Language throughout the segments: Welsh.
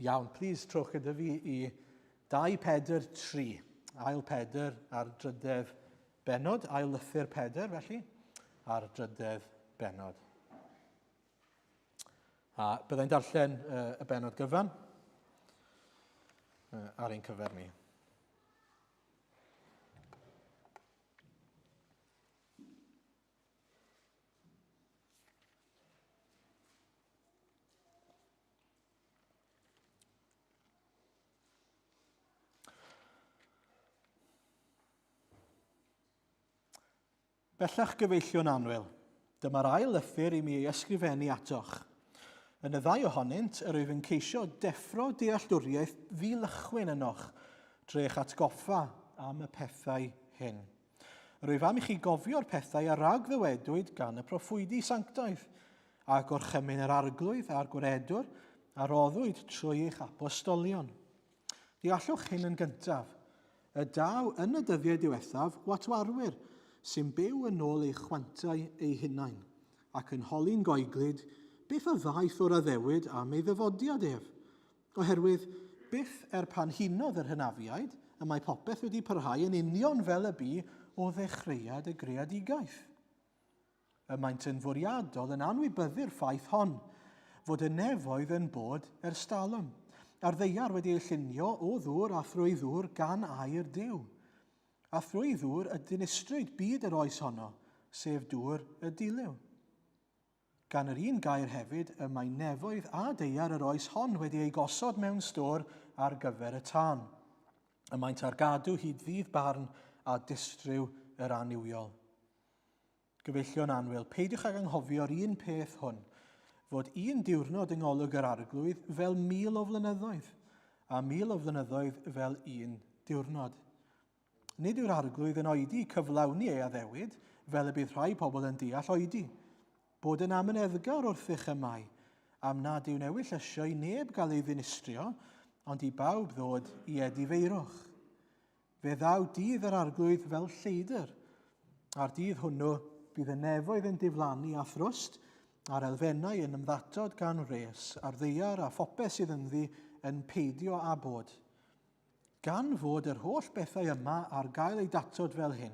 Iawn, please trowch gyda fi i 2 Pedr 3. Ail Pedr a'r drydedd bennod, ail lythyr Pedr felly, a'r drydedd bennod. A byddai'n darllen y bennod gyfan ar ein cyfer ni. Bellach gyfeillion annwyl, dyma'r ail lythyr i mi ei ysgrifennu atoch. Yn y ddau ohonynt, yr wyf yn ceisio deffro dealltwriaeth ddi-lychwyn ynoch, drwy eich atgoffa am y pethau hyn. Rwyf am i chi gofio'r pethau a ragddywedwyd gan y proffwydi sanctaidd, a gorchymyn yr Arglwydd a'r Gwaredwr a roddwyd trwy eich apostolion. Deallwch hyn yn gyntaf, y daw yn y dyddiau diwethaf watwarwyr sy'n byw yn ôl eu chwantau eu hunain, ac yn holi'n goeglyd beth a ddaeth o'r addewid am ei ddyfodiad ef. Oherwydd, byth er pan hunodd yr hynafiaid, y mae popeth wedi parhau yn union fel y bu o ddechreuad y greadigaeth. Y maent yn fwriadol yn anwybyddu'r ffaith hon, fod y nefoedd yn bod ers talwm, a'r ddaear wedi ei llunio o ddŵr a thrwy ddŵr gan air Duw. A thrwy ddŵr y dinistrwyd byd yr oes honno, sef dŵr y dilyw. Gan yr un gair hefyd y mae nefoedd a daear yr oes hon wedi eu gosod mewn stôr ar gyfer y tân. Y maent ar gadw hyd ddydd barn a distryw yr annuwiol. Gyfeillion annwyl, peidiwch ag anghofio'r un peth hwn, fod un diwrnod yng ngolwg yr Arglwydd fel 1,000 o flynyddoedd, a 1,000 o flynyddoedd fel un diwrnod. Nid yw'r Arglwydd yn oedi cyflawni ei addewid, fel y bydd rhai pobl yn deall oedi. Bod yn amyneddgar wrthych y mae, am nad yw'n ewyllysio i neb gael ei ddinistrio, ond i bawb ddod i edifeirwch. Fe ddaw dydd yr Arglwydd fel lleidr. A'r dydd hwnnw bydd y nefoedd yn diflannu a thrwst, a'r elfennau yn ymddatod gan wres, a'r ddaear a phopeth sydd ynddi yn peidio â bod. Gan fod yr holl bethau yma ar gael eu datod fel hyn,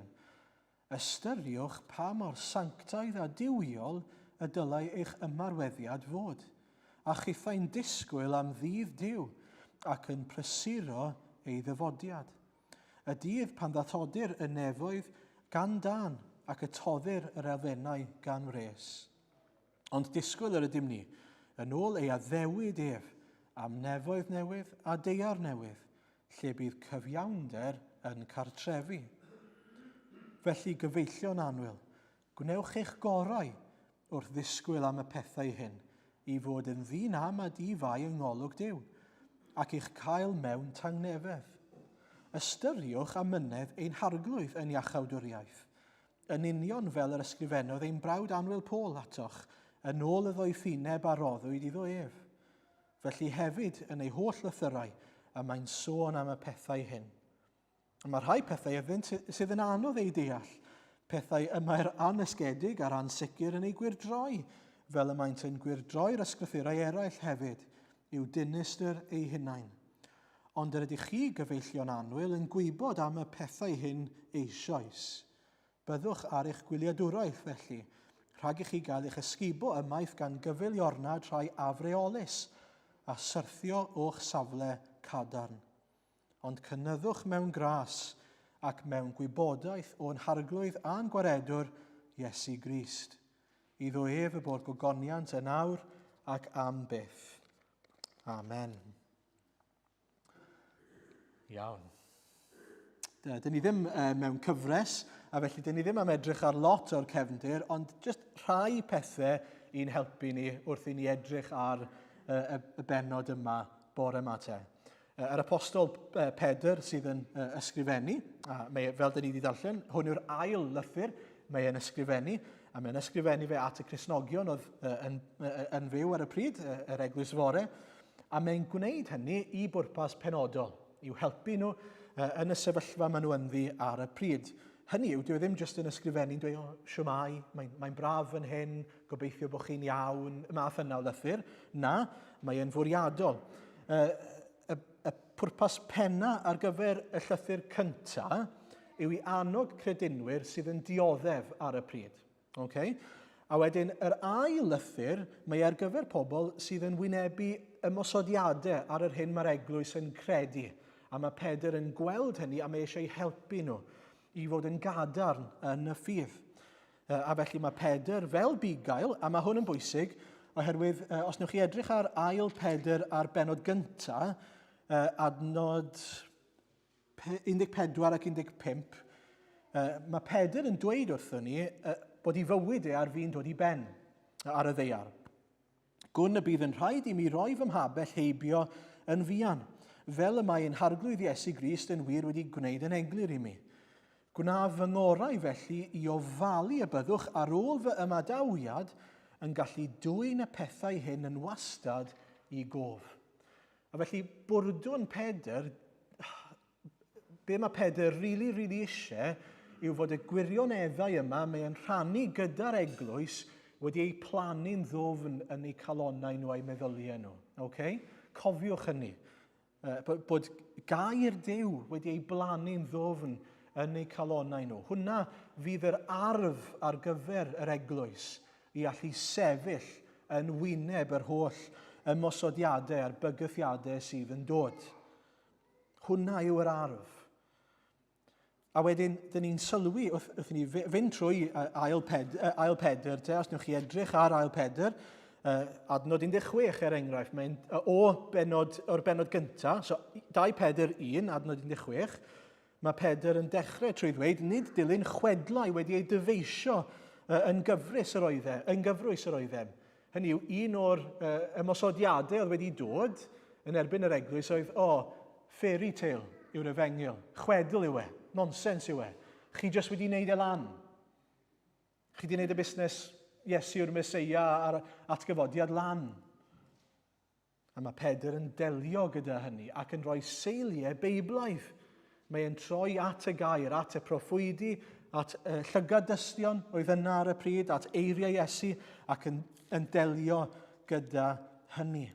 ystyriwch pa mor sanctaidd a duwiol y dylai eich ymarweddiad fod, a chithau'n disgwyl am ddydd Duw ac yn prysuro ei ddyfodiad. Y dydd pan ddattodir y nefoedd gan dân ac y toddir yr elfennau gan wres. Ond disgwyl yr ydym ni, yn ôl ei addewid ef, am nefoedd newydd a daear newydd, lle bydd cyfiawnder yn cartrefu. Felly, gyfeillion annwyl, gwnewch eich gorau wrth ddisgwyl am y pethau hyn, i fod yn ddi-nam a di-fai yng ngolwg Duw, ac eich cael mewn tangnefedd. Ystyriwch amynedd ein Harglwydd yn iachawdwriaeth, Yn union fel yr ysgrifennodd ein brawd annwyl Paul atoch, yn ôl y ddoethineb a roddwyd iddo ef. Felly hefyd, yn ei holl lythyrau, y mae'n sôn am y pethau hyn. Mae rhai pethau iddynt sydd yn anodd eu deall, pethau y mae'r annysgedig a'r ansicr yn eu gwyrdroi, fel y maent yn gwyrdroi'r ysgrythurau eraill hefyd, i'w dinistr eu hunain. Ond yr ydych chi, gyfeillion annwyl, yn gwybod am y pethau hyn eisoes. Byddwch ar eich gwyliadwraeth, felly, rhag i chi gael eich ysgubo ymaith gan gyfeiliornad rhai afreolus, a syrthio o'ch safle cadarn. Ond cynyddwch mewn gras ac mewn gwybodaeth o'n Harglwydd a'n Gwaredwr, Iesu Grist. Iddo ef y bod gogoniant yn awr ac am byth. Amen. Iawn. Dyn ni ddim mewn cyfres, a felly dyn ni ddim am edrych ar lot o'r cefndir, ond jyst rhai pethau i'n helpu ni wrth i ni edrych ar y, y bennod yma bore yma te. Yr apostol Pedr sydd yn ysgrifennu, a mae, fel dyn ni wedi darllen, hwn yw'r ail lythyr mae e'n ysgrifennu, a mae'n ysgrifennu fe at y Cristnogion oedd yn, yn fyw ar y pryd, yr eglwys fore, A mae'n gwneud hynny i bwrpas penodol, i'w helpu nhw yn y sefyllfa maen nhw ynddi ar y pryd. Hynny yw, dyw e ddim jyst yn ysgrifennu'n dweud, o, siwmai, mae'n mae braf fan hyn, gobeithio bod chi'n iawn, y math yna o lythyr. Na, mae e'n fwriadol. y, y pwrpas penna ar gyfer y llythyr cyntaf yw i annog credinwyr sydd yn dioddef ar y pryd. Okay? A wedyn, yr ail lythyr, mae ar gyfer pobl sydd yn wynebu ymosodiadau ar yr hyn mae'r eglwys yn credu. A mae Pedr yn gweld hynny a mae eisiau helpu nhw i fod yn gadarn yn y ffydd. A felly mae Pedr fel bugail, a mae hwn yn bwysig, oherwydd os newch chi edrych ar ail Pedr ar benod gyntaf, adnod 14 ac 15, mae Pedr yn dweud wrthon ni bod ei fywyd e ar fin dod i ben ar y ddeiar. Gwn y bydd yn rhaid i mi roi fy mhabell heibio yn fuan, fel y mae ein Harglwydd Iesu Grist yn wir wedi gwneud yn eglur i mi. Gwnaf fy ngorau felly i ofalu y byddwch ar ôl fy ymadawiad yn gallu dwyn y pethau hyn yn wastad i gof. A felly bwrdwn Pedr, be mae Pedr rili, really, rili really eisiau yw fod y gwirioneddau yma mae e'n rhannu gyda'r eglwys wedi eu plannu'n ddwfn yn eu calonnau nhw a'u meddyliau nhw. Okay? Cofiwch hynny. Bod, bod gair Duw wedi ei blannu'n ddwfn yn eu calonnau nhw. Hwna fydd yr arf ar gyfer yr eglwys i allu sefyll yn wyneb yr holl ymosodiadau a'r bygythiadau sydd yn dod. Hwna yw yr arf. A wedyn, dyn ni'n sylwi wrth, wrth i ni fynd trwy ail, ped, ail Pedr, te, os newch chi edrych ar ail Pedr, adnod 16 er enghraifft, mae'n o benod, o'r benod gyntaf, so 2 Pedr 1, adnod 16, Mae Pedr yn dechrau trwy ddweud, nid dilyn chwedlau wedi eu dyfeisio yn gyfrwys yr oedde, yn gyfrwys yr oeddem. Hynny yw, un o'r ymosodiadau oedd wedi dod yn erbyn yr eglwys oedd, o, oh, fairy tale yw'r efengyl, chwedl yw e, nonsens yw e. Chi jyst wedi wneud e lan. Chi wedi wneud y busnes Iesu yw'r Meseia a'r atgyfodiad lan. A mae Pedr yn delio gyda hynny ac yn rhoi seiliau Beiblaidd. Mae e'n troi at y gair, at y proffwydi, at y llygad dystion oedd yna ar y pryd, at eiriau Iesu ac yn, yn delio gyda hynny.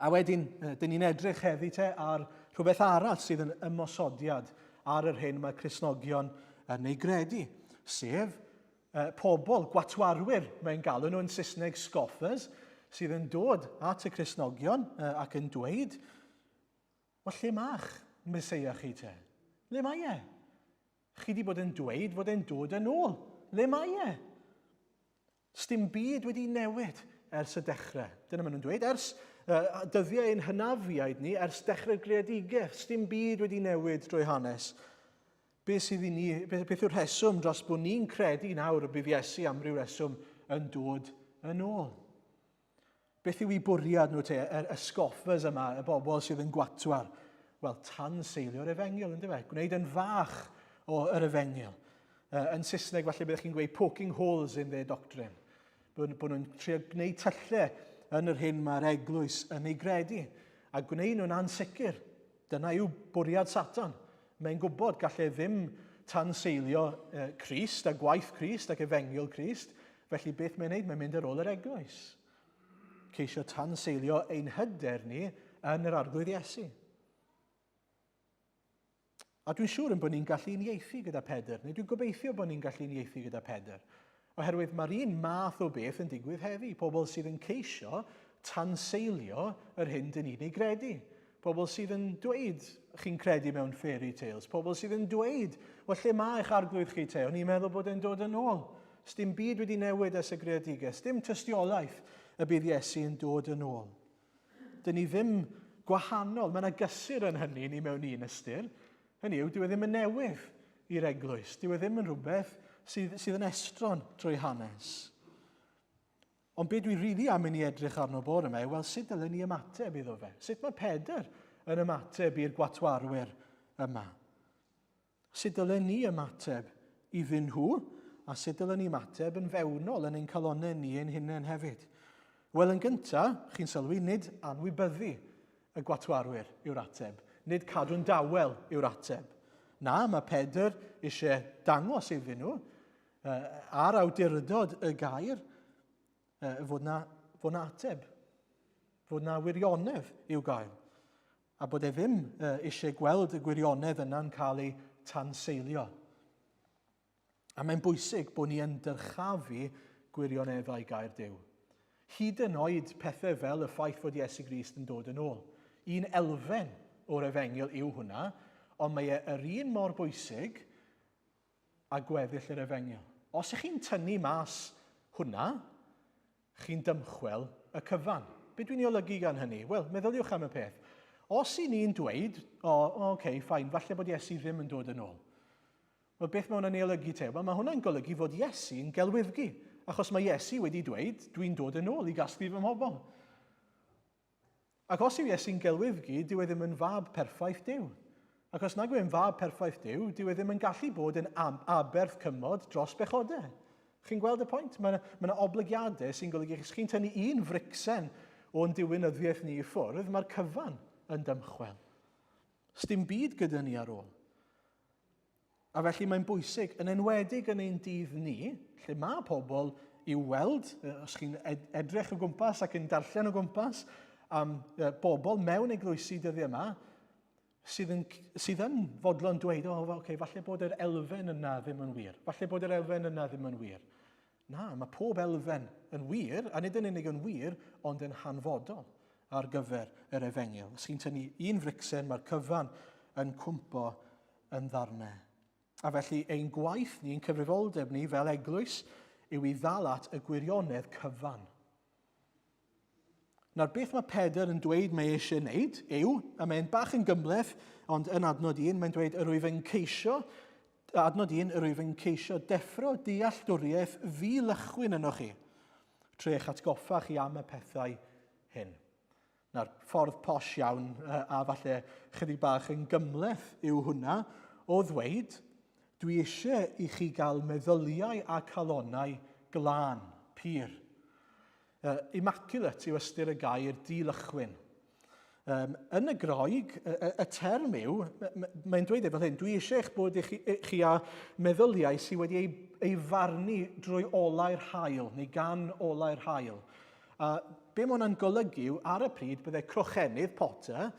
A wedyn, dyn ni'n edrych heddi te ar rhywbeth arall sydd yn ymosodiad ar yr hyn mae Cristnogion yn ei gredu, sef pobl, gwatwarwyr, mae'n galw nhw yn Saesneg scoffers, sydd yn dod at y Cristnogion ac yn dweud, wel lle ma'ch Meseia chi te? Le mae e? Chi wedi bod yn dweud fod e'n dod yn ôl. Le mae e? Sdim byd wedi newid ers y dechrau. Dyna maen nhw'n dweud. Ers dyddiau ein hynafiaid ni, ers dechrau'r greadigaeth, sdim byd wedi newid drwy hanes. Beth sydd i ni, beth, beth yw'r rheswm dros bod ni'n credu nawr y bydd Iesu am ryw reswm yn dod yn ôl? Beth yw eu bwriad nhw te, y, y scoffers yma, y bobl sydd yn gwatwar? Wel, tanseilio'r efengyl, ynddo fe? Gwneud yn fach o yr efengyl. Uh, yn Saesneg, falle byddwch chi'n gweud poking holes in their doctrine. Bod, bod nhw'n trio gwneud tyllau yn yr hyn mae'r eglwys yn ei gredu. A gwneud nhw'n ansicr. Dyna yw bwriad Satan. Mae'n gwybod gall e ddim tanseilio Crist a gwaith Crist ac efengyl Crist. Felly beth mae'n neud? Mae'n mynd ar ôl yr eglwys. Ceisio tanseilio ein hyder ni yn yr Arglwydd Iesu. A dwi'n siŵr yn bod ni'n gallu uniaethu gyda Pedr, neu dwi'n gobeithio bod ni'n gallu uniaethu gyda Pedr. Oherwydd mae'r un math o beth yn digwydd heddi, pobl sydd yn ceisio tanseilio yr hyn dyn ni'n ei gredu. Pobl sydd yn dweud, chi'n credu mewn fairy tales. Pobl sydd yn dweud, wel lle mae eich arglwydd chi te? O'n i'n meddwl bod e'n dod yn ôl. Sdim byd wedi newid ers y greadigaeth. Sdim tystiolaeth y bydd Iesu yn dod yn ôl. Dyn ni ddim gwahanol. Mae yna gysur yn hynny ni mewn un ystyr. Hynny yw, dyw e ddim yn newydd i'r eglwys. Dyw e ddim yn rhywbeth sydd, sydd yn estron trwy hanes. Ond be dwi rili really am i ni edrych arno bore yma yw, wel, sut dylen ni ymateb iddo fe? Sut mae Pedr yn ymateb i'r gwatwarwyr yma? Sut dylen ni ymateb iddyn nhw? A sut dylen ni ymateb yn fewnol yn ein calonnau ni ein hunain hefyd? Wel, yn gyntaf, chi'n sylwi, nid anwybyddu y gwatwarwyr yw'r ateb. Nid cadw'n dawel yw'r ateb. Na, mae Pedr eisiau dangos iddyn nhw ar awdurdod y gair fod na, fod na ateb. Fod na wirionedd i'w gael. A bod e ddim eisiau gweld y gwirionedd yna'n cael ei tanseilio. A mae'n bwysig bod ni yn dyrchafu gwirioneddau gair Duw. Hyd yn oed pethau fel y ffaith fod Iesu Grist yn dod yn ôl. Un elfen o'r efengyl yw hwnna, ond mae e yr un mor bwysig a gweddill yr efengyl. Os ych chi'n tynnu mas hwnna, chi'n dymchwel y cyfan. Be dwi'n ei olygu gan hynny? Wel, meddyliwch am y peth. Os i ni'n dweud, o, oh, oce, okay, ffain, falle bod Iesu ddim yn dod yn ôl. Wel, beth mae hwnna'n ei olygu te? Wel, mae hwnna'n golygu fod Iesu'n gelwyddgu, achos mae Iesu wedi dweud, dwi'n dod yn ôl i gasglu fy mhobl. Ac os yw Iesu'n gelwyddgu, dyw e ddim yn fab perffaith Duw. Ac os nag yw e'n fab perffaith Duw, dyw e ddim yn gallu bod yn aberth cymod dros bechodau. Chi'n gweld y pwynt? Mae yna ma oblygiadau sy'n golygu os chi'n tynnu un fricsen o'n diwinyddiaeth ni i ffwrdd, mae'r cyfan yn dymchwel. Sdim byd gyda ni ar ôl. A felly mae'n bwysig, yn enwedig yn ein dydd ni, lle mae pobl i'w weld, os chi'n edrych o gwmpas ac yn darllen o gwmpas, am bobl mewn eglwysi dyddiau yma, sydd yn, sydd yn fodlon dweud, o, oh, okay, falle bod yr elfen yna ddim yn wir, falle bod yr elfen yna ddim yn wir. Na, mae pob elfen yn wir, a nid yn unig yn wir, ond yn hanfodol ar gyfer yr efengyl. Os chi'n tynnu un fricsen, mae'r cyfan yn cwmpo yn ddarnau. A felly ein gwaith ni, ein cyfrifoldeb ni fel eglwys, yw i ddal at y gwirionedd cyfan. Nawr, beth mae Pedr yn dweud mae eisiau wneud yw, a mae'n bach yn gymhleth, ond yn adnod un, mae'n dweud, yr wyf yn ceisio, adnod un, yr wyf yn ceisio deffro dealltwriaeth ddi-lychwyn yno chi, trwy eich atgoffa chi am y pethau hyn. Nawr, ffordd posh iawn, a falle chydig bach yn gymhleth yw hwnna, o ddweud, dwi eisiau i chi gael meddyliau a calonau glân, pur. Immaculate yw ystyr y gair dilychwyn. Um, yn y Groeg, y, y, y term yw, mae'n dweud e fel hyn, dwi eisiau eich bod chi, chi â meddyliau sydd wedi ei, ei farnu drwy olau'r haul, neu gan olau'r haul. A be mae hwnna'n golygu yw, ar y pryd, byddai crochenydd potter,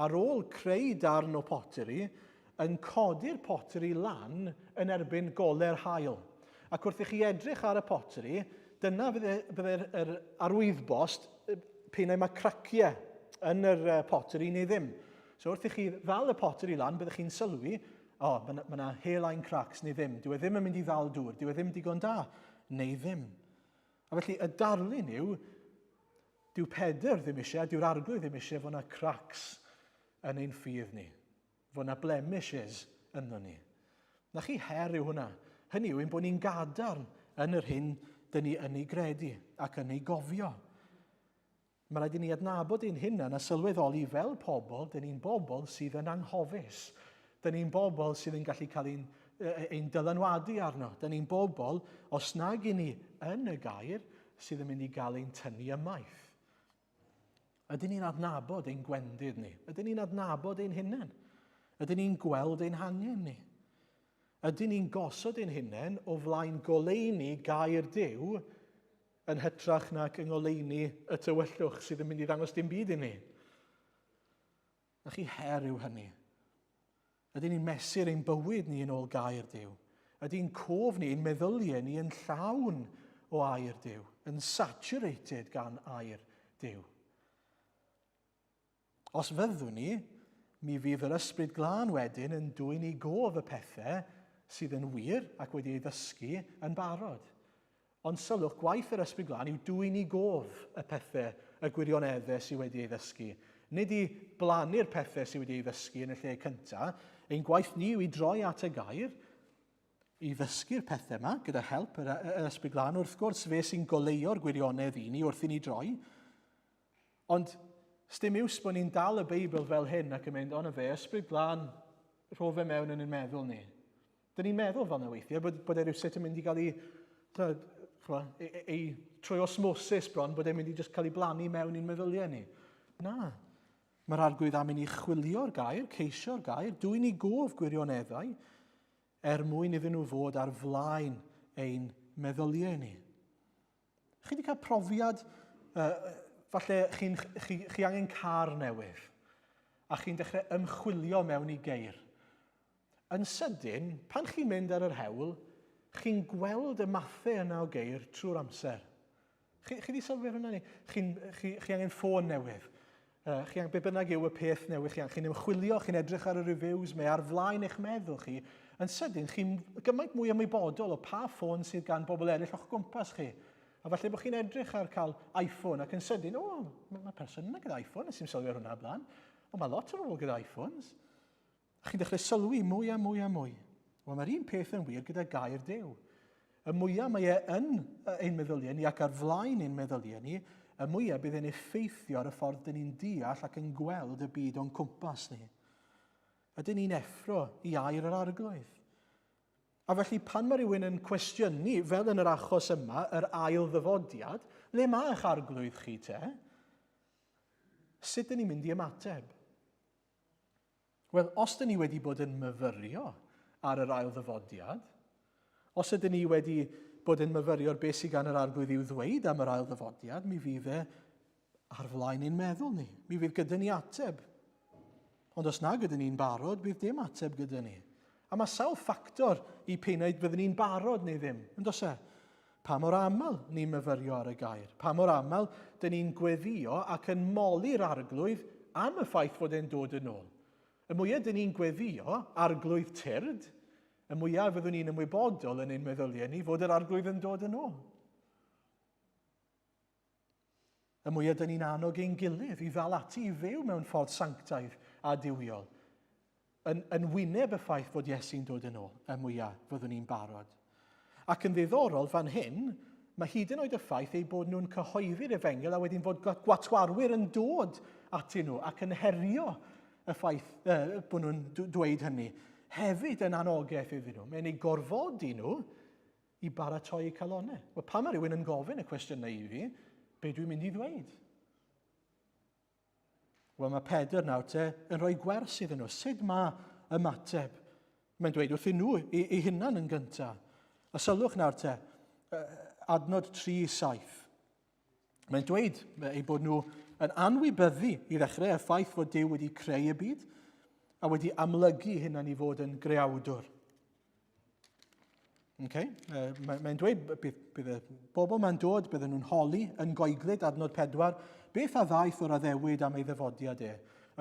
ar ôl creu darn o pottery, yn codi'r pottery lan yn erbyn gole'r haul. Ac wrth i chi edrych ar y pottery, dyna fydde'r yr arwyddbost p'un ai mae craciau yn yr pottery neu ddim. So wrth i chi ddal y pottery lan, byddwch chi'n sylwi, o, oh, mae yna ma hairline cracks neu ddim. Dyw e ddim yn mynd i ddal dŵr, dyw e ddim digon da, neu ddim. A felly y darlun yw, dyw Pedr ddim eisiau, dyw'r arglwydd ddim eisiau fod yna cracks yn ein ffydd ni. Fod 'na blemishes ynddo ni. Na chi her yw hwnna. Hynny yw ein bod ni'n gadarn yn yr hyn dyn ni yn ei gredu ac yn ei gofio. Mae rhaid i ni adnabod ein hunain a sylweddoli fel pobl, dyn ni'n bobl sydd yn anghofus. Dyn ni'n bobl sydd yn gallu cael ein, ein dylanwadu arno. Dyn ni'n bobl, os nag i ni yn y gair, sydd yn mynd i gael ein tynnu ymaith. Ydyn ni'n adnabod ein gwendid ni? Ydyn ni'n adnabod ein hunain? Ydyn ni'n gweld ein hangen ni? Ydyn ni'n gosod ein hunain o flaen goleuni gair Duw yn hytrach nac yng ngoleuni y tywyllwch sydd yn mynd i ddangos dim byd i ni? Na chi her yw hynny. Ydyn ni'n mesur ein bywyd ni yn ôl gair Duw? Ydy'n cof ni, ein meddyliau ni yn llawn o air Duw, yn saturated gan air Duw? Os fyddwn ni, mi fydd yr Ysbryd Glân wedyn yn dwyn i gof y pethau sydd yn wir ac wedi ei ddysgu yn barod. Ond sylwch, gwaith yr Ysbryd Glân yw dwyn i gof y pethau, y gwirioneddau sydd wedi ei ddysgu. Nid i blannu'r pethau sydd wedi ei ddysgu yn y lle cyntaf. Ein gwaith ni yw i droi at y gair, i ddysgu'r pethau yma, gyda help yr, yr Ysbryd Glân. Wrth gwrs, fe sy'n goleuo'r gwirionedd i ni wrth i ni droi. Ond sdim iws bod ni'n dal y Beibl fel hyn ac yn mynd, ond fe, Ysbryd Glân, rho fe mewn yn ein meddwl ni. Dyn ni'n meddwl fel yna weithiau, bod, bod e rhywsut yn mynd i gael ei, chwa, ei, ei, ei, trwy osmosis bron, bod e'n mynd i just cael ei blannu mewn i'n meddyliau ni. Na. Mae'r arglwydd am i ni chwilio'r gair, ceisio'r gair, dwyn i gof gwirioneddau, er mwyn iddyn nhw fod ar flaen ein meddyliau ni. Chi wedi cael profiad uh, Falle chi'n chi, chi angen car newydd, a chi'n dechrau ymchwilio mewn i geir. Yn sydyn, pan chi'n mynd ar yr hewl, chi'n gweld y mathau yna o geir trwy'r amser. Chi, chi wedi sylwi ar hwnna ni? Chi'n, chi, chi angen ffôn newydd. Uh, chi angen, be bynnag yw y peth newydd chi angen. Chi'n ymchwilio, chi'n edrych ar y reviews, mae ar flaen eich meddwl chi. Yn sydyn, chi'n gymaint mwy ymwybodol o pa ffôn sydd gan bobl eraill o'ch gwmpas chi. A falle bod chi'n edrych ar cael iPhone ac yn sydyn, o, oh, mae ma person yna gyda iPhone, nes i'n sylwi ar hwnna blaen. O, mae lot o bobl gyda iPhones. A chi'n dechrau sylwi mwy a mwy a mwy. Wel, mae'r un peth yn wir gyda gair Duw. Y mwyaf mae e yn ein meddyliau ni ac ar flaen ein meddyliau ni, y mwyaf bydd e'n effeithio ar y ffordd dyn ni'n deall ac yn gweld y byd o'n cwmpas ni. Ydyn ni'n effro i air yr arglwydd? A felly pan mae rhywun yn cwestiynu, fel yn yr achos yma, yr ail ddyfodiad, le mae eich arglwydd chi te? Sut dyn ni'n mynd i ymateb? Wel, os dyn ni wedi bod yn myfyrio ar yr ail ddyfodiad, os ydyn ni wedi bod yn myfyrio ar beth sydd gan yr arglwydd i'w ddweud am yr ail ddyfodiad, mi fydd e ar flaen ein meddwl ni. Mi fydd gyda ni ateb. Ond os nag ydyn ni'n barod, bydd dim ateb gyda ni. A mae sawl ffactor i penaid fyddwn ni'n barod neu ddim, yn does e? Pa mor aml ni'n myfyrio ar y gair? Pa mor aml dyn ni'n gweddio ac yn moli'r arglwydd am y ffaith fod e'n dod yn ôl? Y mwyaf dyn ni'n gweddio, arglwydd tyrd, y mwyaf fyddwn ni'n ymwybodol yn ein meddyliau ni fod yr arglwydd yn dod yn ôl. Y mwyaf dyn ni'n annog ein gilydd i ddal ati i fyw mewn ffordd sanctaidd a duwiol, yn, yn wyneb y ffaith fod Iesu'n dod yn ôl, y mwyaf fyddwn ni'n barod. Ac yn ddiddorol fan hyn, mae hyd yn oed y ffaith eu bod nhw'n cyhoeddi'r efengyl a wedyn fod gwatwarwyr yn dod atyn nhw ac yn herio y ffaith eh, bod nhw'n dweud hynny, hefyd yn anogaeth iddyn nhw. Mae'n eu gorfodi nhw i baratoi eu calonnau. Wel, pan mae rhywun yn gofyn y cwestiynau i fi, be dwi'n mynd i ddweud? Wel, mae Pedr nawr te yn rhoi gwers iddyn nhw. Sut mae ymateb? Mae'n dweud wrthyn nhw ei, ei hunan yn gyntaf. A sylwch nawr te, adnod 3.7. Mae'n dweud eu bod nhw yn anwybyddu i ddechrau y ffaith fod Duw wedi creu y byd a wedi amlygu hunan i fod yn greawdwr. Okay? Mae'n mae dweud bydd, bydd y bobl mae'n dod, bydden nhw'n holi yn goeglyd adnod 4, beth a ddaeth o'r addewid am ei ddyfodiad e?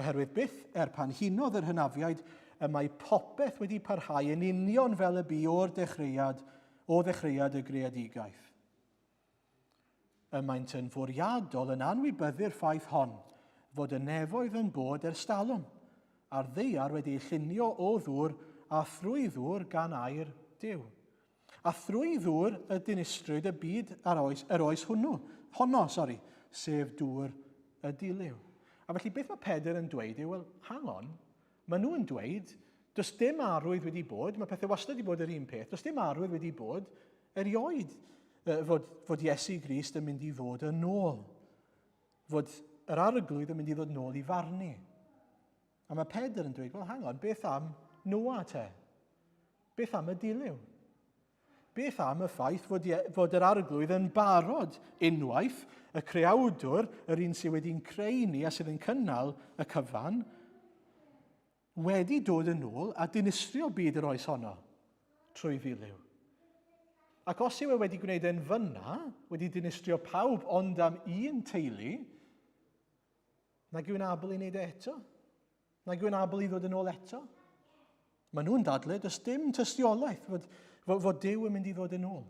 Oherwydd byth er pan hunodd yr hynafiaid, y mae popeth wedi parhau yn union fel y bu o'r dechreuad, o ddechreuad y greadigaeth. Y maent yn fwriadol yn anwybyddu'r ffaith hon, fod y nefoedd yn bod ers talwm, a'r ddaear wedi ei llunio o ddŵr a thrwy ddŵr gan air Duw. A thrwy ddŵr y dinistrwyd y byd ar oes, yr oes hwnnw, honno, sori, sef dŵr y dilyw. A felly beth mae Pedr yn dweud yw, wel, hang on, Maen nhw yn dweud, does dim arwydd wedi bod, mae pethau wastad wedi bod yr un peth, does dim arwydd wedi bod erioed fod, fod Iesu Grist yn mynd i ddod yn ôl. Fod yr arglwydd yn mynd i ddod yn ôl i farnu. A mae Pedr yn dweud, wel hang on, beth am Noa te? Beth am y dilyw? Beth am y ffaith fod, fod yr arglwydd yn barod unwaith, y creawdwr, yr un sydd wedi'n creu ni a sydd yn cynnal y cyfan, wedi dod yn ôl a dinistrio byd yr oes honno trwy ddilyw. Ac os yw e wedi gwneud e'n fyna, wedi dinistrio pawb ond am un teulu, nag yw'n abl i wneud e eto? Nag yw'n abl i ddod yn ôl eto? Maen nhw'n dadle, does dim tystiolaeth fod, fod, fod Duw yn mynd i ddod yn ôl.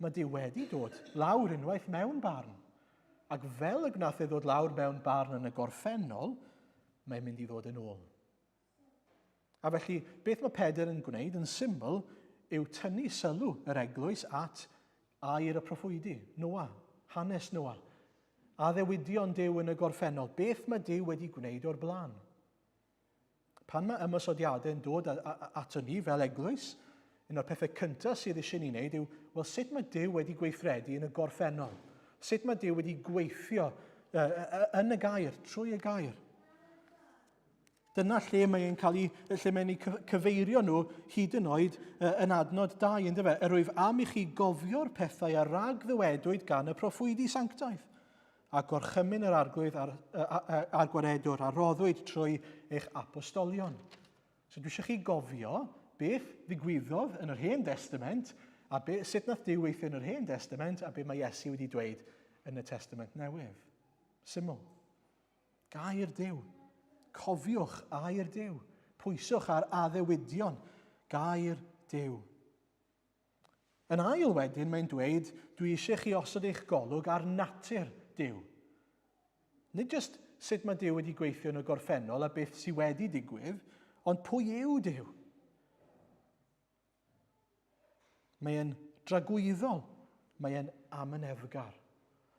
Mae Duw wedi dod lawr unwaith mewn barn. Ac fel y gwnaeth e ddod lawr mewn barn yn y gorffennol, mae'n mynd i ddod yn ôl. A felly, beth mae Pedr yn gwneud yn syml yw tynnu sylw yr eglwys at air y proffwydi, Noa, hanes Noa, addewidion Duw yn y gorffennol, beth mae Duw wedi gwneud o'r blaen. Pan mae ymosodiadau yn dod ato ni fel eglwys, un o'r pethau cyntaf sydd eisiau ni wneud yw, wel, sut mae Duw wedi gweithredu yn y gorffennol? Sut mae Duw wedi gweithio yn y gair, trwy y gair? Dyna lle mae'n cael ei, lle mae'n eu cyfeirio nhw hyd yn oed yn adnod 2, ynddo fe? Yr wyf am i chi gofio'r pethau a rag ddywedwyd gan y proffwydi sanctaidd. a gorchymyn yr arglwydd a'r, a'r gwaredwr a roddwyd trwy eich apostolion. So dwi eisiau chi gofio beth ddigwyddodd yn yr Hen Testament a be, sut nath Duw weithio yn yr Hen Testament a be mae Iesu wedi dweud yn y Testament Newydd. Syml. Gair Duw. Cofiwch air Duw. Pwyswch ar addewidion gair Duw. Yn ail wedyn, mae'n dweud, dwi eisiau chi osod eich golwg ar natur Duw. Nid jyst sut mae Duw wedi gweithio yn y gorffennol a beth sydd wedi digwydd, ond pwy yw Duw? Mae'n dragwyddol, mae'n amyneddgar.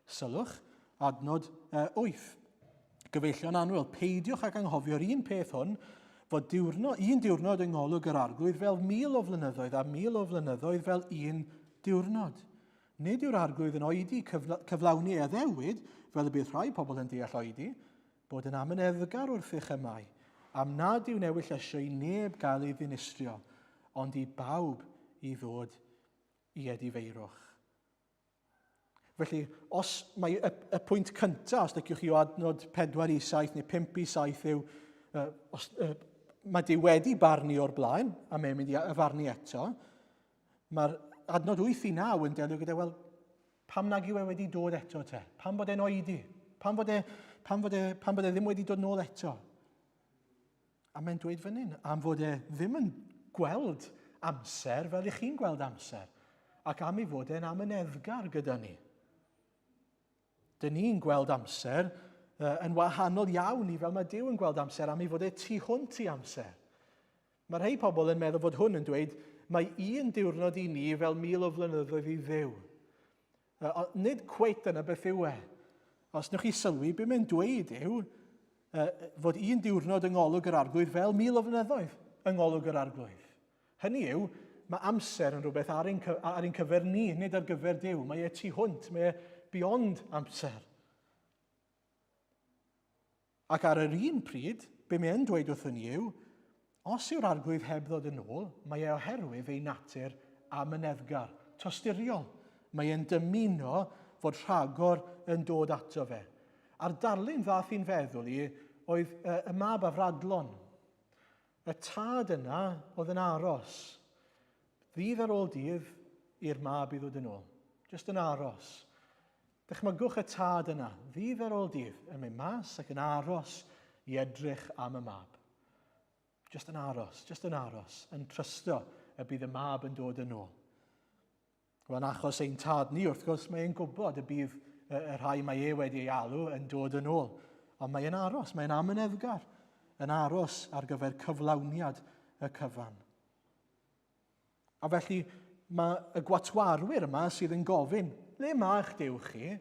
Sylwch, adnod 8. Gyfeillion annwyl, peidiwch ag anghofio'r un peth hwn, fod diwrnod, un diwrnod yng ngolwg yr arglwydd fel mil o flynyddoedd a mil o flynyddoedd fel un diwrnod. Nid yw'r arglwydd yn oedi cyflawni ei addewid, fel y bydd rhai pobl yn deall oedi, bod yn amyneddgar wrthych y mae, am nad yw'n ewyllysio i neb gael ei ddinistrio, ond i bawb i ddod i edifeirwch. Felly, os mae y, y pwynt cyntaf, os liciwch chi o adnod 4 i 7 neu 5 i 7 yw, uh, os, uh, mae Duw wedi barnu o'r blaen, a mae'n mynd i farnu eto, mae'r adnod 8 i 9 yn delio gyda, wel, pam nag yw e wedi dod eto te? Pam bod e'n oedi? Pam fod e, pam fod e, pam bod e ddim wedi dod nôl eto? A mae'n dweud fan hyn, am fod e ddim yn gweld amser fel i chi'n gweld amser, ac am ei fod e'n amyneddgar gyda ni. Dyn ni'n gweld amser yn wahanol iawn i fel mae Duw yn gweld amser am ei fod e tu hwnt i amser. Mae rhai pobl yn meddwl fod hwn yn dweud mae un diwrnod i ni fel mil o flynyddoedd i Dduw. Nid cweit dyna beth yw e. Os newch chi sylwi, be mae'n dweud yw fod un diwrnod yng ngolwg yr arglwydd fel mil o flynyddoedd yng ngolwg yr arglwydd. Hynny yw, mae amser yn rhywbeth ar ein, ar ein cyfer ni, nid ar gyfer Duw. Mae e tu hwnt, mae e beyond amser. Ac ar yr un pryd, be mae e'n dweud wrthyn ni yw, os yw'r arglwydd heb ddod yn ôl, mae e oherwydd ei natur amyneddgar, tosturiol. Mae e'n dymuno fod rhagor yn dod ato fe. A'r darlun ddath i'n feddwl i oedd y mab afradlon. Y tad yna oedd yn aros, ddydd ar ôl dydd, i'r mab i ddod yn ôl. Just yn aros. Dychmygwch y tad yna, ddydd ar ôl dydd, yn mynd mas ac yn aros i edrych am y mab. Just yn aros, just yn aros, yn trysto y bydd y mab yn dod yn ôl. Wel, yn achos ein tad ni, wrth gwrs, mae e'n gwybod y bydd y rhai mae e wedi ei alw yn dod yn ôl. Ond mae e'n aros, mae'n amyneddgar, yn aros ar gyfer cyflawniad y cyfan. A felly mae y gwatwarwyr yma sydd yn gofyn, le mae'ch Duw chi?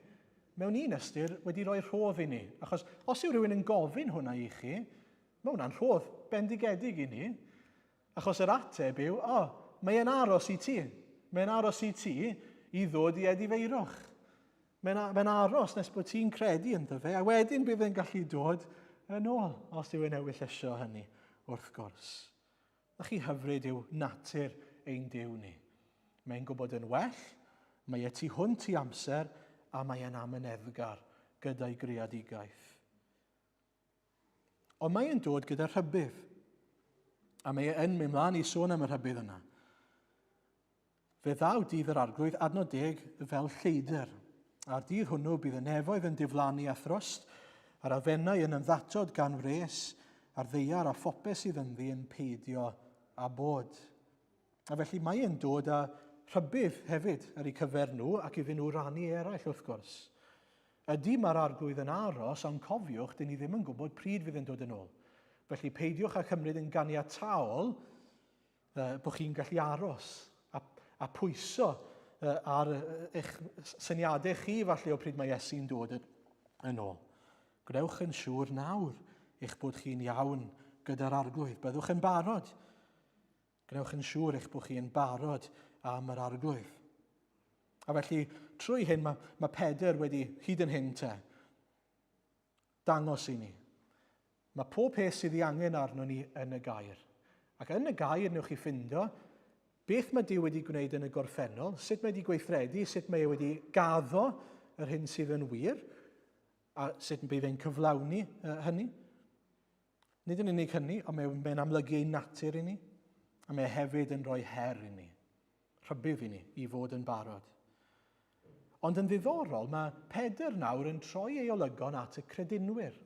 Mewn un ystyr wedi rhoi rhodd i ni. Achos os yw rhywun yn gofyn hwnna i chi, mae hwnna'n rhodd bendigedig i ni. Achos yr ateb yw, o, oh, mae e'n aros i ti. Mae'n aros i ti i ddod i edifeirwch. Mae'n mae aros nes bod ti'n credu ynddo fe, a wedyn bydd e'n gallu dod yn ôl, os yw e'n ewyllysio hynny, wrth gwrs. Na chi hyfryd yw natur ein Duw ni. Mae'n gwybod yn well, mae e tu hwnt i amser, a mae e'n amyneddgar gyda'i greadigaeth. Ond mae e'n dod gyda rhybudd. A mae e yn mynd mlaen i sôn am y rhybudd yna. Fe ddaw dydd yr Arglwydd, adnod deg, fel lleidr. A'r dydd hwnnw bydd y nefoedd yn diflannu a thrwst, a'r elfennau yn ymddatod gan wres, a'r ddaear a phopeth sydd ynddi yn peidio â bod. A felly mae e'n dod â rhybudd hefyd ar eu cyfer nhw ac iddyn nhw rannu eraill wrth gwrs. Ydy, mae'r Arglwydd yn aros, ond cofiwch, dyn ni ddim yn gwybod pryd fydd yn dod yn ôl. Felly peidiwch â chymryd yn ganiataol bod chi'n gallu aros a, a pwyso ar eich syniadau chi falle o pryd mae Iesu'n dod yn ôl. Gwnewch yn siŵr nawr eich bod chi'n iawn gyda'r arglwydd. Byddwch yn barod. Gwnewch yn siŵr eich bod chi'n barod am yr arglwydd. A felly, trwy hyn, mae, mae Pedr wedi hyd yn hyn te dangos i ni. Mae pob peth sydd ei angen arno ni yn y gair. Ac yn y gair newch chi ffindo beth mae Duw wedi gwneud yn y gorffennol, sut mae wedi gweithredu, sut mae e wedi gaddo yr hyn sydd yn wir. a sut yn bydd e'n cyflawni hynny. Nid yn unig hynny, ond mae'n mae amlygu ei natur i ni, a mae hefyd yn rhoi her i ni, rhybudd i ni, i fod yn barod. Ond yn ddiddorol, mae Pedr nawr yn troi ei olygon at y credinwyr,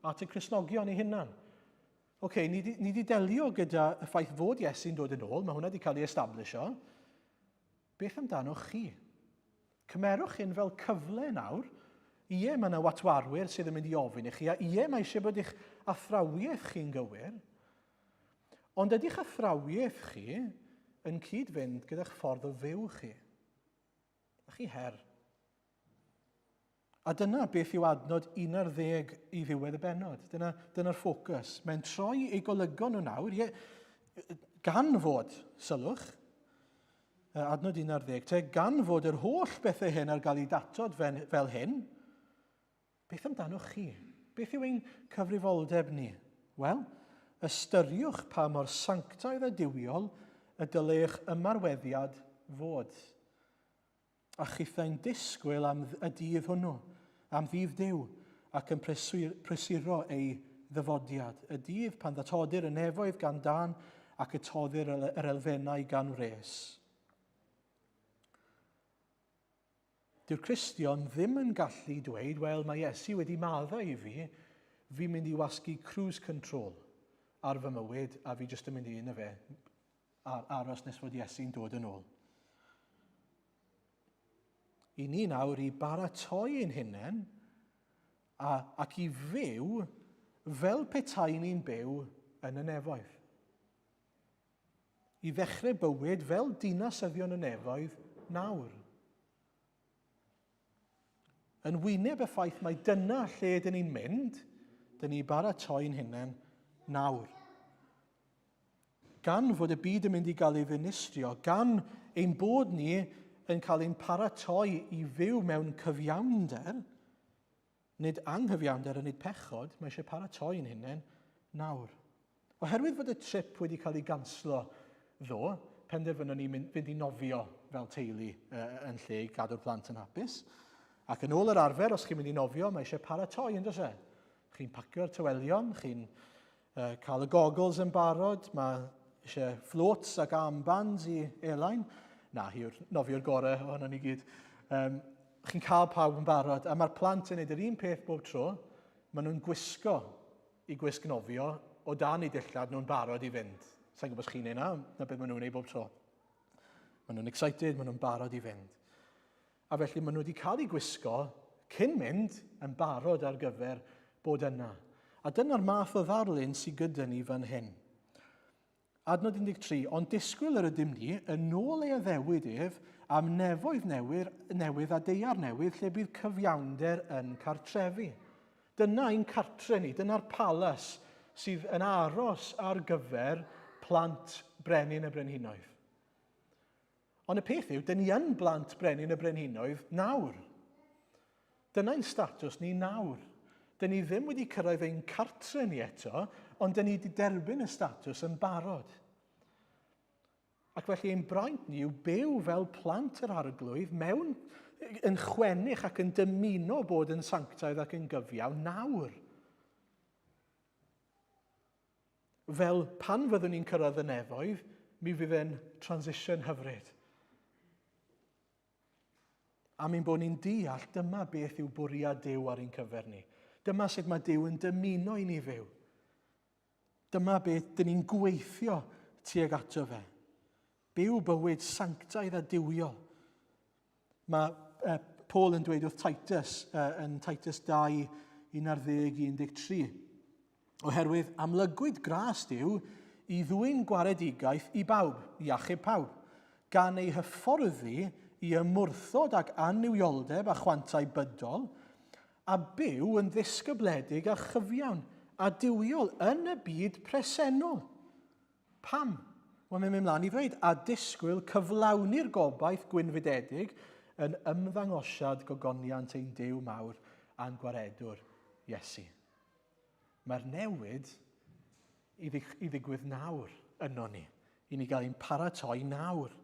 at y Cristnogion ei hunan. Oce, okay, ni di, ni di delio gyda y ffaith fod Iesu'n dod yn ôl, mae hwnna wedi cael ei establisho. Beth amdanoch chi? Cymerwch hyn fel cyfle nawr. Ie, mae yna watwarwyr sydd yn mynd i ofyn i chi, a ie, mae eisiau bod eich athrawiaeth chi'n gywir. Ond ydy'ch athrawiaeth chi yn cyd-fynd gyda'ch ffordd o fyw chi? A chi her. A dyna beth yw adnod 11 i ddiwedd y bennod. Dyna, dyna'r ffocws. Mae'n troi ei golygon nhw nawr, ie, gan fod, sylwch, adnod 11, te, gan fod yr holl bethau hyn ar gael eu datod fel, fel hyn, beth amdanoch chi? Beth yw ein cyfrifoldeb ni? Wel, ystyriwch pa mor sanctaidd a duwiol y dylai eich ymarweddiad fod. A chithau'n disgwyl am y dydd hwnnw, am ddydd Duw, ac yn prysuro ei ddyfodiad, y dydd pan ddatodir y nefoedd gan dân ac y toddir yr elfennau gan wres. Dyw'r Cristion ddim yn gallu dweud, wel, mae Iesu wedi maddau i fi, fi'n mynd i wasgu cruise control ar fy mywyd a fi jyst yn mynd i un o fe, ar aros nes fod Iesu'n dod yn ôl. I ni nawr i baratoi ein hunain a, ac i fyw fel petai ni'n byw yn y nefoedd. I ddechrau bywyd fel dinasyddion y nefoedd nawr. Yn wyneb y ffaith mai dyna lle dyn ni'n mynd, dyn ni baratoi'n hunain nawr. Gan fod y byd yn mynd i gael ei ddinistrio, gan ein bod ni yn cael ein paratoi i fyw mewn cyfiawnder, nid anghyfiawnder a nid pechod, mae eisiau paratoi'n hunain nawr. Oherwydd fod y trip wedi cael ei ganslo ddo, penderfynon ni mynd, fynd i nofio fel teulu uh, yn lle i gadw'r plant yn hapus. Ac yn ôl yr arfer, os chi'n mynd i nofio, mae eisiau paratoi, yn does e? Chi'n pacio'r tywelion, chi'n uh, cael y goggles yn barod, mae eisiau floats ac armbands i Elain. Na, hi yw'r nofio'r gorau ohono ni gyd. Um, chi'n cael pawb yn barod, a mae'r plant yn neud yr un peth bob tro. Maen nhw'n gwisgo i gwisg nofio o dan eu dillad nhw'n barod i fynd. Sa'n gwybod os chi'n neud na, na beth maen nhw'n neud bob tro. Maen nhw'n excited, maen nhw'n barod i fynd. A felly maen nhw wedi cael eu gwisgo cyn mynd yn barod ar gyfer bod yna. A dyna'r math o ddarlun sydd gyda ni fan hyn. Adnod 13, ond disgwyl yr ydym ni, yn ôl ei addewid ef, am nefoedd newydd, newydd a deiar newydd lle bydd cyfiawnder yn cartrefu. Dyna ein cartre ni, dyna'r palas sydd yn aros ar gyfer plant brenin y brenhinoedd. Ond y peth yw, dyn ni yn blant brenin y brenhinoedd nawr. Dyna'n statws ni nawr. Dyn ni ddim wedi cyrraedd ein cartre ni eto, ond dyn ni wedi derbyn y statws yn barod. Ac felly ein braint ni yw byw fel plant yr arglwydd mewn yn chwennych ac yn dymuno bod yn sanctaidd ac yn gyfiawn nawr. Fel pan fyddwn ni'n cyrraedd y nefoedd, mi fydd e'n transition hyfryd. Am ein bod ni'n deall dyma beth yw bwriad Duw ar ein cyfer ni. Dyma sut mae Duw yn dymuno i ni fyw. Dyma beth dyn ni'n gweithio tuag ato fe. Byw bywyd sanctaidd a duwiol. Mae uh, Paul yn dweud wrth Titus uh, yn Titus 2, 11, 13. Oherwydd amlygwyd gras Duw i ddwyn gwaredigaeth i bawb, i achub pawb, gan ei hyfforddi i ymwrthod ag annuwioldeb a chwantau bydol, a byw yn ddisgybledig a chyfiawn a duwiol yn y byd presennol. Pam? Wel, mae'n mynd mlaen i ddweud, a disgwyl cyflawni'r gobaith gwynfydedig yn ymddangosiad gogoniant ein Duw mawr a'n gwaredwr, Iesu. Mae'r newid i, i ddigwydd nawr yno ni, i ni gael ein paratoi nawr.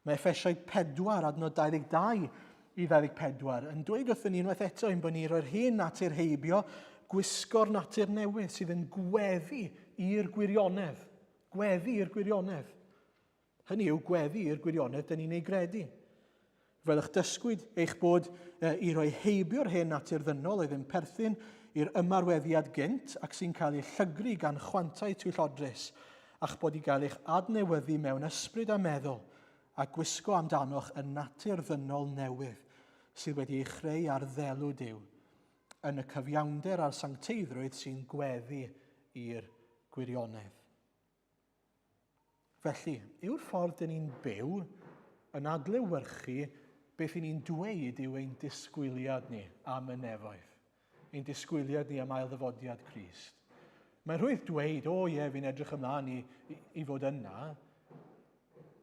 Mae Effesiau 4 adnod 22 i 24 yn dweud wrthyn ni unwaith eto ein bod ni'n rhoi'r hen natur heibio, gwisgo'r natur newydd sydd yn gweddu i'r gwirionedd. Gweddu i'r gwirionedd. Hynny yw, gweddu i'r gwirionedd dyn ni'n ei gredu. Fel eich dysgwyd eich bod i roi heibio'r hen natur ddynol oedd yn perthyn i'r ymarweddiad gynt ac sy'n cael ei llygru gan chwantau twyllodrus, a'ch bod i gael eich adnewyddu mewn ysbryd a meddwl, a gwisgo amdanoch y natur ddynol newydd sydd wedi ei chreu ar ddelw Duw, yn y cyfiawnder a'r sancteiddrwydd sy'n gweddu i'r gwirionedd. Felly, yw'r ffordd dyn ni'n byw yn adlewyrchu beth i ni'n dweud yw ein disgwyliad ni am y nefoedd? Ein disgwyliad ni am ail ddyfodiad Crist. Mae'n rhwydd dweud, o ie, fi'n edrych ymlaen i, i, i fod yna.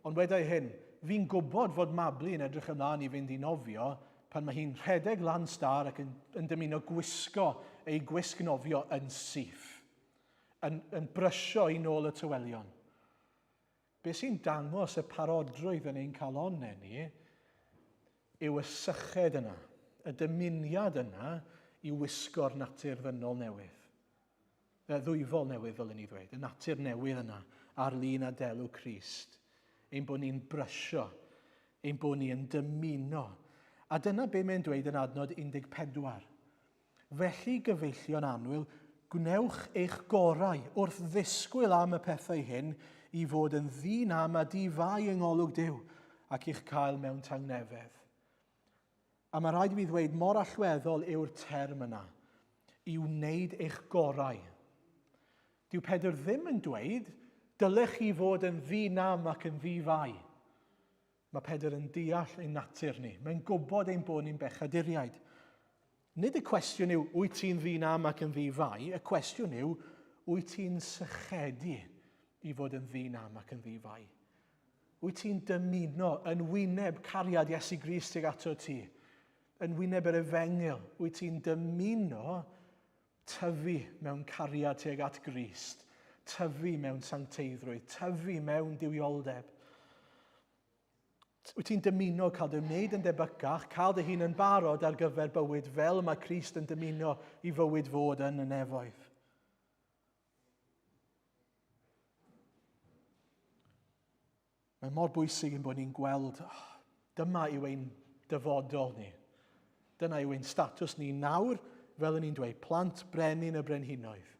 Ond wedai hyn, fi'n gwybod fod Mabli yn edrych ymlaen i fynd i nofio pan mae hi'n rhedeg lan star ac yn, yn dymuno gwisgo ei gwisg nofio yn syth, yn, yn brysio i nôl y tywelion. Be sy'n dangos y parodrwydd yn ein calonnau ni yw y syched yna, y dymuniad yna i wisgo'r natur ddynol newydd. Y ddwyfol newydd, ddylwn ni ddweud, y natur newydd yna ar lun a delw Crist. Ein bod ni'n brysio, ein bod ni yn dymuno. A dyna be mae'n dweud yn adnod 14. Felly, gyfeillion annwyl, gwnewch eich gorau wrth ddisgwyl am y pethau hyn i fod yn ddi-nam a di-fai yng ngolwg Duw ac i'ch cael mewn tangnefedd. A mae rhaid i mi ddweud mor allweddol yw'r term yna, i wneud eich gorau. Dyw Pedr ddim yn dweud, dylech chi fod yn ddi-nam ac yn ddi-fai. Mae Pedr yn deall ein natur ni. Mae'n gwybod ein bod ni'n bechaduriaid. Nid y cwestiwn yw, wyt ti'n ddi-nam ac yn ddi-fai? Y cwestiwn yw, wyt ti'n sychedu i fod yn ddi-nam ac yn ddi-fai? Wyt ti'n dymuno yn wyneb cariad Iesu Grist tuag ato ti? Yn wyneb yr efengyl, wyt ti'n dymuno tyfu mewn cariad tuag at Grist, tyfu mewn sancteiddrwydd, tyfu mewn duwioldeb? Wyt ti'n dymuno cael dy wneud yn debycach, cael dy hun yn barod ar gyfer bywyd fel mae Crist yn dymuno i fywyd fod yn y nefoedd? Mae mor bwysig ein bod ni'n gweld, oh, dyma yw ein dyfodol ni. Dyna yw ein statws ni nawr, fel yn ni'n dweud, plant brenin y brenhinoedd.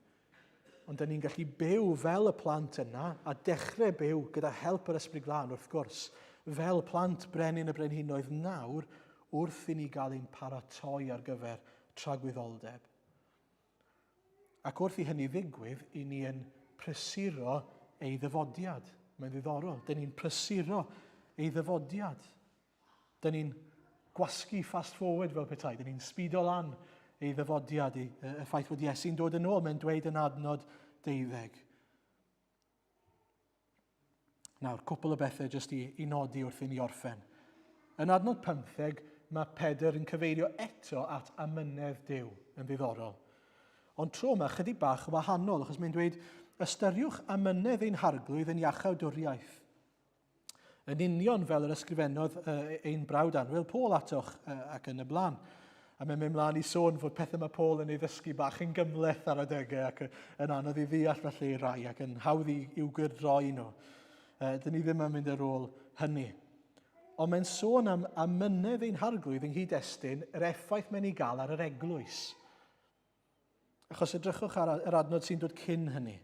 Ond dyn ni'n gallu byw fel y plant yna, a dechrau byw gyda help yr Ysbryd Glân wrth gwrs, fel plant brenin y brenhinoedd nawr wrth i ni gael ein paratoi ar gyfer tragwyddoldeb. Ac wrth i hynny ddigwydd, i ni yn prysuro ei ddyfodiad. Mae'n ddiddorol. Dyn ni'n prysuro ei ddyfodiad. Dyn ni'n gwasgu fast forward fel petai. Dyn ni'n speedo lan ei ddyfodiad, y, y ffaith bod Iesu'n dod yn ôl. Mae'n dweud yn adnod deuddeg. Nawr, cwpl o bethau jyst i, i nodi wrth i ni orffen. Yn adnod 15, mae Pedr yn cyfeirio eto at amynedd Duw yn ddiddorol. Ond tro yma, chydig bach wahanol, achos mae'n dweud, ystyriwch amynedd ein harglwydd yn iachawdwriaeth. Yn union fel yr ysgrifennodd ein brawd annwyl Paul atoch ac yn y blaen. A mae'n mynd mlaen i sôn fod pethau mae Paul yn ei ddysgu bach yn gymhleth ar adegau ac yn anodd i ddeall felly i rai ac yn hawdd i, i'w gwyrdroi nhw. Dyn ni ddim yn mynd ar ôl hynny. Ond mae'n sôn am amynedd ein harglwydd yng nghyd-destun yr effaith mae'n ei gael ar yr eglwys. Achos edrychwch ar yr adnod sy'n dod cyn hynny.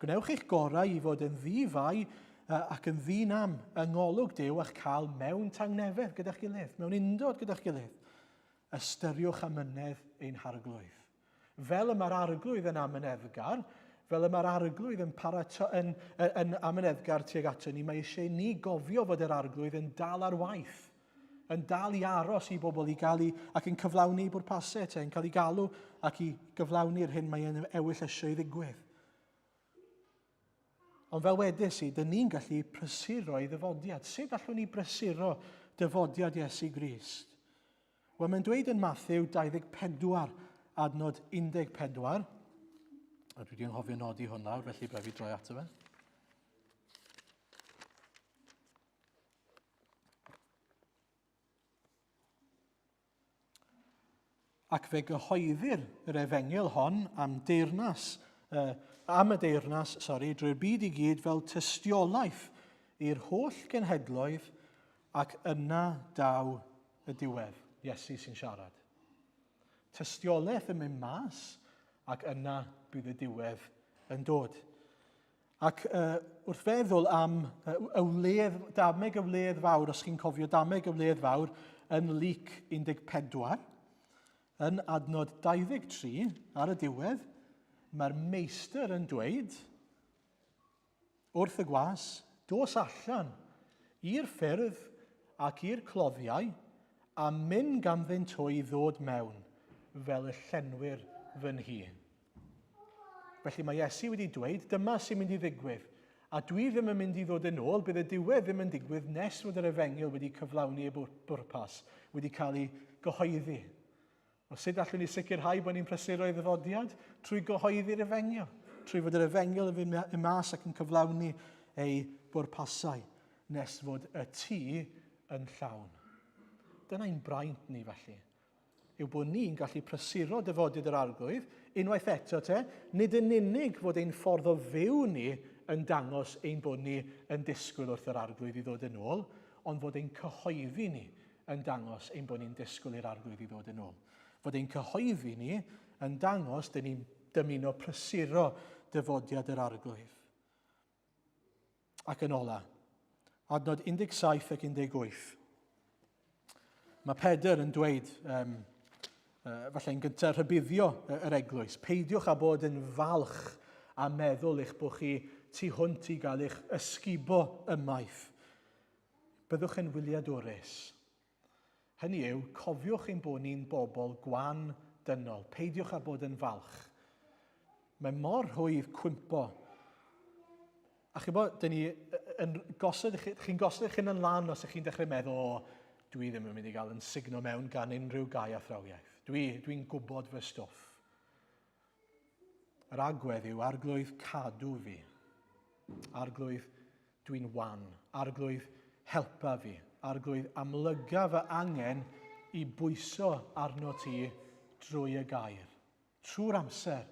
Gwnewch eich gorau i fod yn ddi-fai ac yn ddi-nam yng ngolwg Duw a'ch cael mewn tangnefedd gyda'ch gilydd, mewn undod gyda'ch gilydd. Ystyriwch amynedd ein harglwydd. Fel y mae'r arglwydd yn amyneddgar, fel y mae'r arglwydd yn, parato, yn, yn, yn amyneddgar tuag ato ni, mae eisiau ni gofio fod yr arglwydd yn dal ar waith yn dal i aros i bobl i gael i, ac yn cyflawni ei bwrpasau te, yn cael ei galw ac i gyflawni'r hyn mae e'n ewyll eisiau i ddigwydd. Ond fel wedes i, dyn ni'n gallu prysuro ei ddyfodiad. Sut allwn ni brysuro dyfodiad Iesu Grist? Wel, mae'n dweud yn Matthew 24, adnod 14, a dwi wedi anghofio nodi hwn lawr, felly braf i droi ato fe. Ac fe gyhoeddir yr efengyl hon am deyrnas, uh, am y deyrnas, sori, drwy'r byd i gyd fel tystiolaeth i'r holl genhedloedd ac yna daw y diwedd. Iesu sy'n siarad. Tystiolaeth yn mynd mas ac yna bydd y diwedd yn dod. Ac uh, wrth feddwl am uh, y wledd, dameg y wledd fawr, os chi'n cofio dameg y wledd fawr yn Luc 14, yn adnod 23 ar y diwedd, mae'r meistr yn dweud wrth y gwas, dos allan i'r ffyrdd ac i'r cloddiau a mynd ganddynt hwy ddod mewn fel y llenwyr fy nhŷ. Felly mae Iesu wedi dweud, dyma sy'n mynd i ddigwydd. A dwi ddim yn mynd i ddod yn ôl, bydd y diwedd ddim yn digwydd nes fod yr efengyl wedi cyflawni ei bwrpas, wedi cael ei gyhoeddi. O sut allwn ni sicrhau bod ni'n prysuro ei ddyfodiad? Trwy gyhoeddi'r efengyl. Trwy fod yr efengyl yn fynd i mas ac yn cyflawni ei bwrpasau nes fod y tŷ yn llawn. Dyna ein braint ni felly. yw bod ni'n gallu prysuro dyfodid yr Arglwydd, unwaith eto te, nid yn unig fod ein ffordd o fyw ni yn dangos ein bod ni yn disgwyl wrth yr Arglwydd i ddod yn ôl, ond fod ein cyhoeddi ni yn dangos ein bod ni'n disgwyl i'r Arglwydd i ddod yn ôl. Fod ein cyhoeddi ni yn dangos dyn ni'n dymuno prysuro dyfodiad yr Arglwydd. Ac yn ola, adnod 17 ac 18. Mae Pedr yn dweud, um, uh, falle yn gyntaf rhybuddio yr eglwys, peidiwch â bod yn falch a meddwl eich bod chi tu hwnt i gael eich ysgubo ymaith. Byddwch yn wyliadwrus. Hynny yw, cofiwch ein bod ni'n bobl gwan dynol. Peidiwch â bod yn falch. Mae mor rhwydd cwympo. A chi'n bod, dyn ni yn gosod, chi'n gosod eich hun yn lan os ych chi'n dechrau meddwl, o, dwi ddim yn mynd i gael yn sugno mewn gan unrhyw gau athrawiaeth. Dwi'n dwi, gwybod fy stwff. Yr agwedd yw arglwydd cadw fi. Arglwydd Dwi'n wan. Arglwydd, helpa fi. Arglwydd, amlyga fy angen i bwyso arno ti drwy y gair. Trwy'r amser,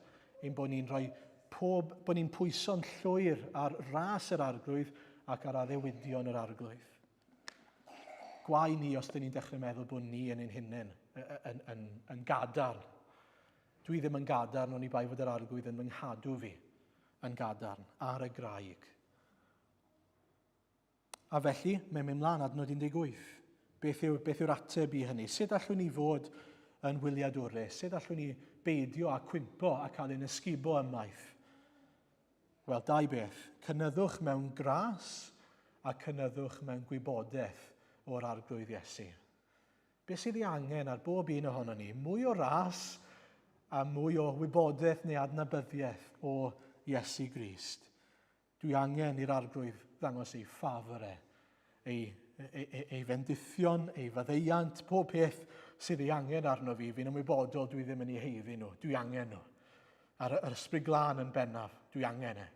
ein bod ni'n rhoi pob, bod ni'n pwyso'n llwyr ar ras yr Arglwydd ac ar addewidion yr Arglwydd. Gwae ni os dyn ni'n dechrau meddwl bod ni yn ein hunain yn, yn, yn, yn gadarn. Dwi ddim yn gadarn oni bai fod yr Arglwydd yn fy nghadw fi yn gadarn ar y graig. A felly, mae'n mynd mlaen adnod 18. Beth, yw, beth yw'r ateb i hynny? Sut allwn ni fod yn wyliadwrus? Sut allwn ni beidio a cwympo a cael ein ysgubo ymaith? Wel, dau beth. Cynyddwch mewn gras a cynyddwch mewn gwybodaeth o'r Arglwydd Iesu. Beth sydd ei angen ar bob un ohono ni? Mwy o ras a mwy o wybodaeth neu adnabyddiaeth o Iesu Grist. Dwi angen i'r Arglwydd ddangos ei ffafr e, ei, ei, ei, ei fendithion, ei faddeuant, pob peth sydd ei angen arno fi. Fi'n ymwybodol dwi ddim yn ei heiddi nhw. Dwi angen nhw. A'r yr ysbryd glân yn bennaf, dwi angen e.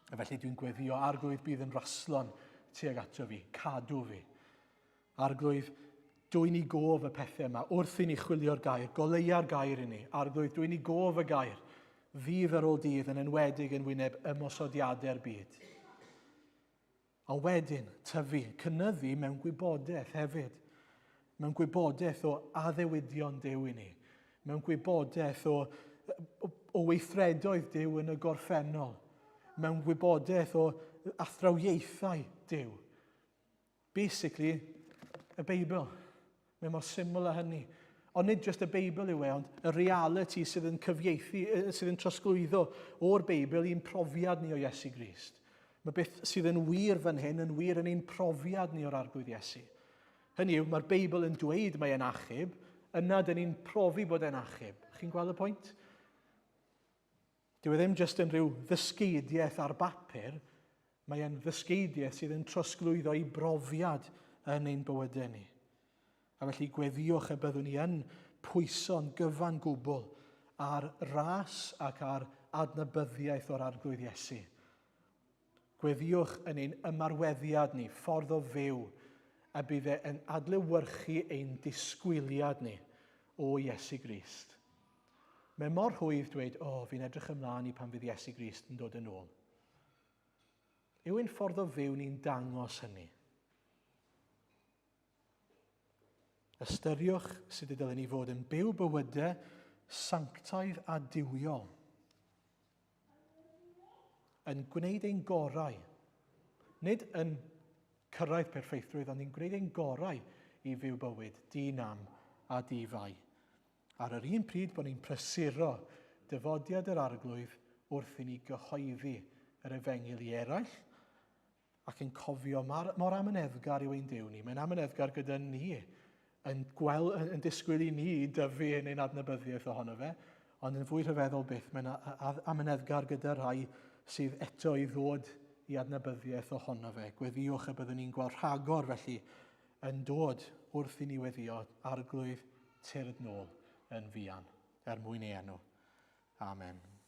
A felly dwi'n gweddio, Arglwydd bydd yn raslon tuag ato fi, cadw fi. Arglwydd, dwyn i gof y pethau yma wrth i ni chwilio'r gair, goleua'r gair i ni. Arglwydd, dwyn i gof y gair, ddydd ar ôl dydd, yn enwedig yn wyneb ymosodiadau'r byd. Ond wedyn, tyfu, cynyddu mewn gwybodaeth hefyd. Mewn gwybodaeth o addewidion Duw i ni. Mewn gwybodaeth o, o, o weithredoedd Duw yn y gorffennol. Mewn gwybodaeth o athrawiaethau Duw. Basically, y Beibl. Mae mor syml â hynny. Ond nid jyst y Beibl yw e, ond y reality sydd yn cyfieithu, sydd yn trosglwyddo o'r Beibl i'n profiad ni o Iesu Grist. Mae beth sydd yn wir fan hyn yn wir yn ein profiad ni o'r Arglwydd Iesu. Hynny yw, mae'r Beibl yn dweud mae e'n achub, yna dyn ni'n profi bod e'n achub. Chi'n gweld y pwynt? Dyw e ddim jyst yn rhyw ddysgeidiaeth ar bapur, mae e'n ddysgeidiaeth sydd yn trosglwyddo i brofiad yn ein bywydau ni. A felly gweddïwch y byddwn ni yn pwyso'n gyfan gwbl ar ras ac ar adnabyddiaeth o'r Arglwydd Iesu. Gweddïwch yn ein ymarweddiad ni, ffordd o fyw, a bydd e yn adlewyrchu ein disgwyliad ni. o Iesu Grist. Mae mor rhwydd dweud, o, oh, fi'n edrych ymlaen i pan fydd Iesu Grist yn dod yn ôl. Yw ein ffordd o fyw ni'n dangos hynny? Ystyriwch sut y dylen ni fod yn byw bywydau sanctaidd a duwiol. Yn gwneud ein gorau. Nid yn cyrraedd perffeithrwydd, ond yn gwneud ein gorau i fyw bywyd di-nam a di-fai. Ar yr un pryd bod ni'n prysuro dyfodiad yr Arglwydd wrth i ni gyhoeddi yr efengyl i eraill, ac yn cofio mor, mor amyneddgar yw ein Duw ni. Mae'n amyneddgar gyda ni, yn, gwel, yn, yn disgwyl i ni dyfu yn ein adnabyddiaeth ohono fe, ond yn fwy rhyfeddol byth, mae'n amyneddgar gyda rhai sydd eto i ddod i adnabyddiaeth ohono fe. Gweddïwch y byddwn ni'n gweld rhagor felly yn dod wrth i ni weddio Arglwydd tyrd nôl yn fuan, er mwyn ei enw. Amen.